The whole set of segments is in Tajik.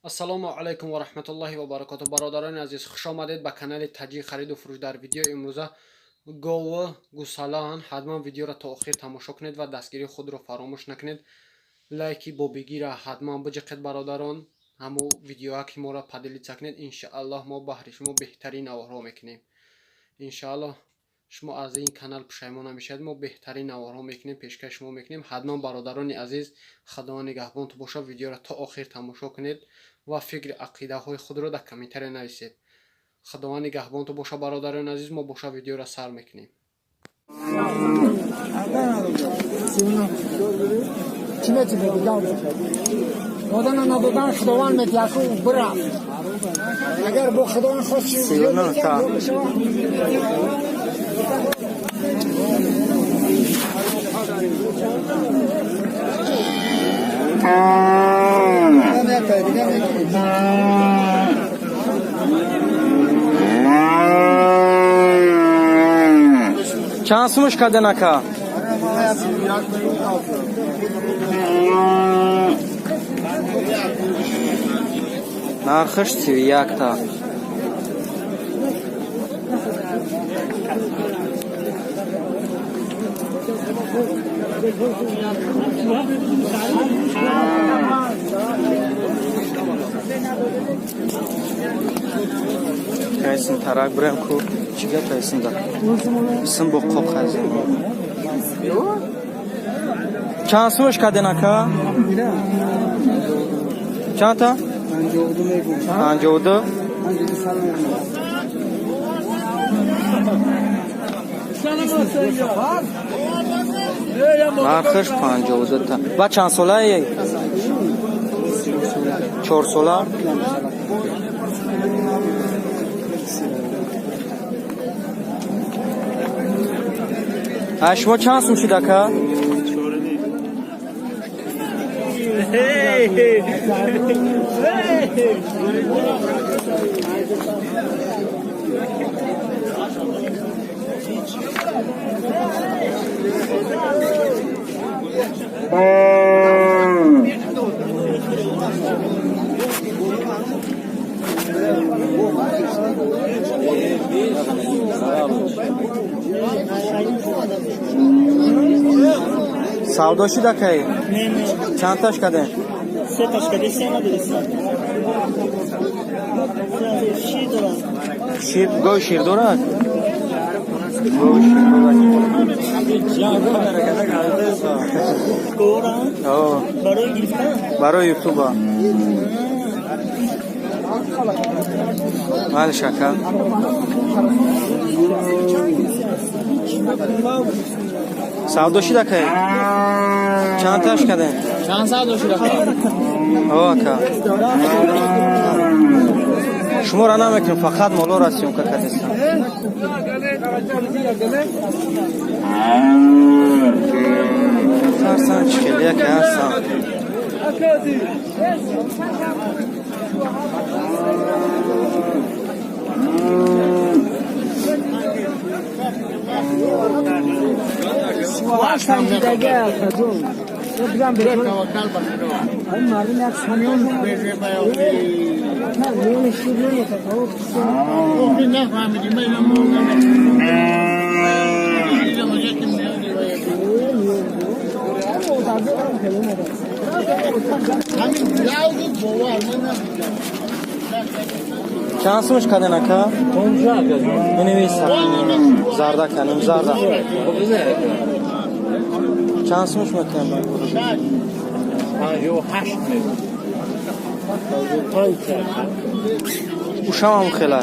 Ассалому алайкум ва раҳматуллоҳи ва баракоту. Бародарони азиз, хуш омадед ба канали Таҷик хариду фурӯш. Дар видеои имрӯза гову гусалаан. Ҳатман видеоро то охир тамошо кунед ва дастгирии худро фаромӯш накунед. Лайки бобигира ҳатман биҷиқед, бародарон. Ҳамо видеоа ки моро поделиться кунед, иншааллоҳ мо баҳри шумо беҳтарин наворҳо мекунем. Иншааллоҳ шумо аз ин канал пушаймон намешавед. Мо беҳтарин наворҳо мекунем, пешкаш шумо мекунем. Ҳатман, бародарони азиз, Худо нигаҳбонту бошад. Видеоро то охир тамошо кунед ва фикри ақидаҳои худро дар комментария нависед. Худованд нигаҳбонту боша, бародарони азиз. Мо боша видеоро сар мекунем. Одана надодан Худованд метиҳад, бирафт. Агар бо Худованд хост, Чанд сумуш карден, ака? Нархаш 31-та. Кайсын тарак бурем ку чӣ гап айсинда? Исм бо қоқ хайзин. Чанд сумуш карден, ака? Чандта? 52. Нархаш 52 та. Ва чанд солае? 4 сола. А шумо чанд сум шуд, ака? Савдо шуд, акай? Чанд таш кардем? Се таш кардем, се надодем. Шир дорад. Шир, гови шир дорад? Гови шир дорад. Барои гирифтан? Барои ютуба. Малиш, ака. Савдо шуд, акай? Чанд таш кардем? Чанд савдо шуд, ака? О, ака. Шуморо намекунем, фақат молоро съёмка кардестам. Тарсан чӣ хеле яке ҳастам. Чанд сумуш карден, ака? Бинависа. Зарда канем, зарда. Чанд сумуш мекунем? 58 мегӯям. Ушамам хела.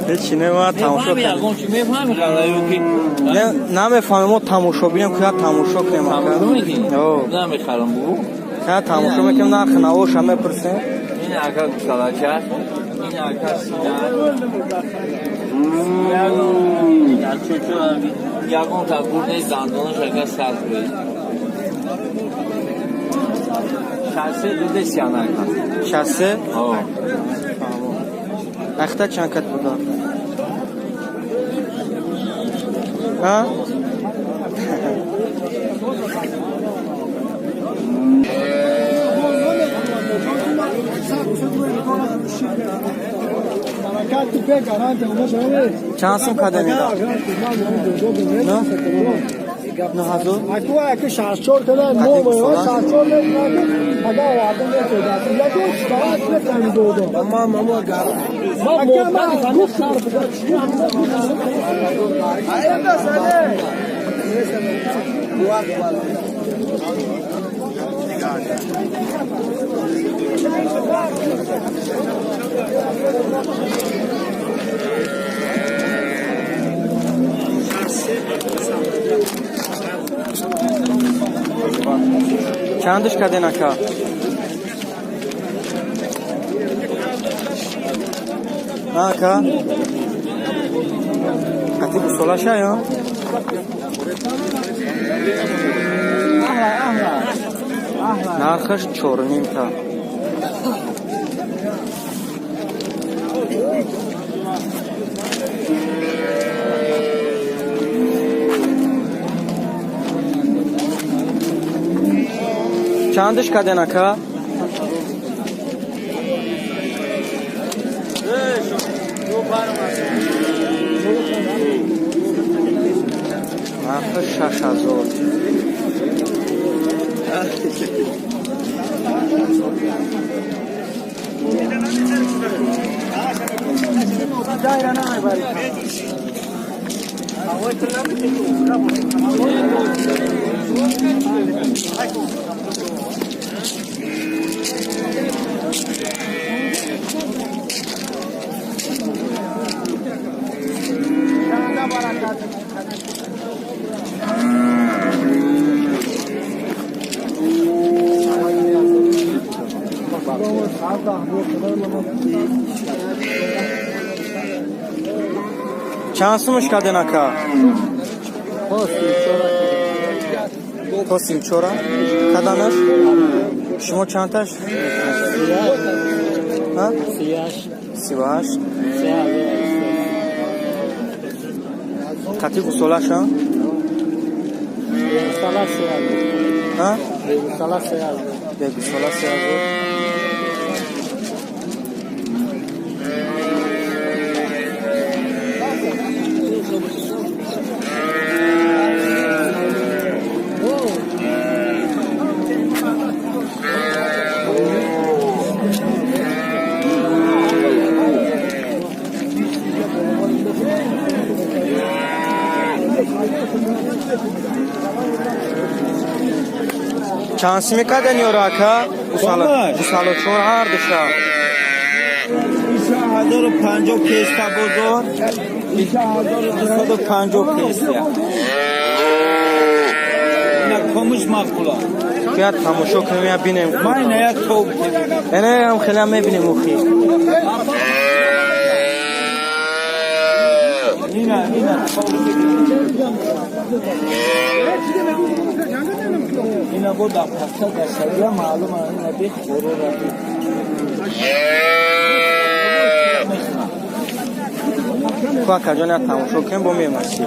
Ҳеҷ нема тамошо намефаҳмем, мо тамошо бинем, куя тамошо кунем, ака. Намехарам бу. Куя тамошо мекунем, нархи навоша мепурсем. Ин ака гусалача, ин ака сина. Ягон та гурне дандонаш ака саз буд. 63 дуде сияна ака. 63? О. Ахта чанд кат буда? Ҳа? Чанд сум када меда? На ҳазор? Чандаш каден ака? Ака? Қати гусолаша ё? Нархаш чорнимта. Чандаш каден ака? Нархаш 6000. Чанд сумаш каден ака? То 34. Каданаш? Шумо чандташ? Ҳа? 38. Қати гусолаша? Ҳа? Бегусола 3000. Чанд сими каден ёро ака? Гусало чор ҳар душа. 1050 песта бозор, 1250 песта. Ина комуш мақбула. Я тамошо кунем, я бинем. Ман ина як тоб. Ина ҳам хеле мебинем охи. Ина ина ина бо дар пахта дар савия маълум ина бе хорора. Ку акаҷон я тамошо кунем, бо мемасӣ.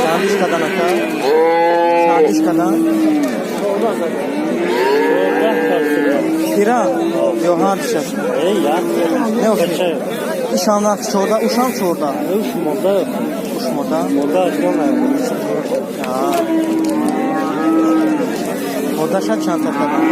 Чандиш кадан ака? Чандиш кадан? Кира? Ё ҳардишаш? Не охи? Ишам нархи 14, ушам 14. Уш мода? Модаша чанд та кадан?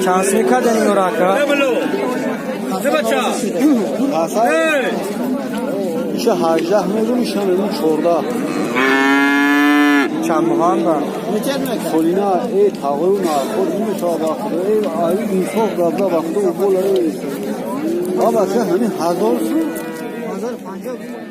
Чанд сими каден ёро ака? Иша 18 мегум, иша мегум 14. Чанд моҳанда? Солина э тағйир нархо намешавад вақт э ай инсоф гапда вақти убол э. Баба се ҳамин 1000 сум. 1050.